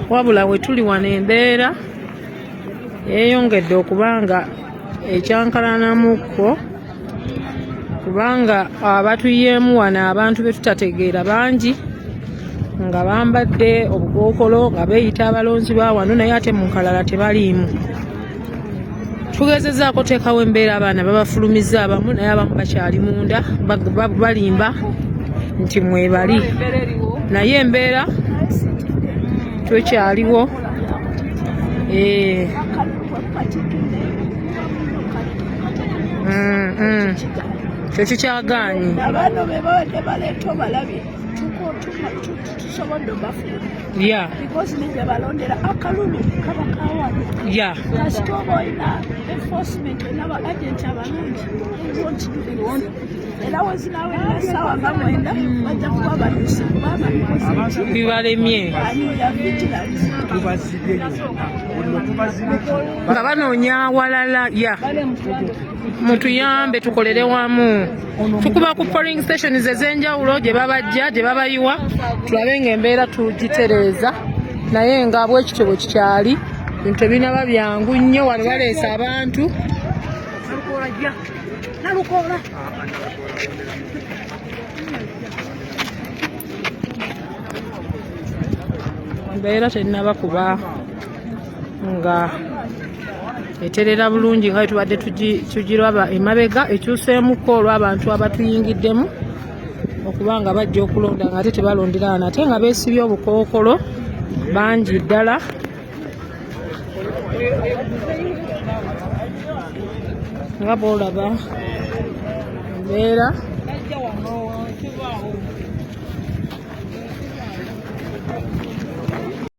Wabula we tuli wano embeera yeeyongedde okuba nga ekyankalanamukko kubanga abatuyiyeemu wano abantu be tutategeera bangi nga bambadde obukookolo nga beeyita abalonzi ba wano naye ate mu nkalala tebaliimu. Tugezezaako teekawo embeera abaana babafulumizza abamu naye abamu bakyali munda balimba nti mwebali naye embeera twekyaliwo. Eh. Kyo kikyagaanyi. Abaana be babadde baleeta obalabye tusobodde obafulumya because ne gye balondera akalulu kaba kawano kasita oba olina enforcement olina ba agent abalungi won't do anything. Era wezinawerera saawa nga 9 bajja kuba badduse kubanga bibalemye nga banoonya awalala. Ya mutuyambe tukolere wamu, tukuba ku polling stations ez'enjawulo gye babajja gye babayiwa tulabe ng'embeera tugitereeza, naye nga bwekityo bwe kikyali bintu tebinaba byangu nnyo. Wano baleese abantu. Embeera tennaba kuba nga eterera bulungi nga tubadde tugiraba emabega, ekyuseemukko olw'abantu abatuyingiddemu okuba nga bajja okulonda nga ate tebalondera wano ate nga beesibye obukookolo bangi ddala. Nga bw'olaba embeera.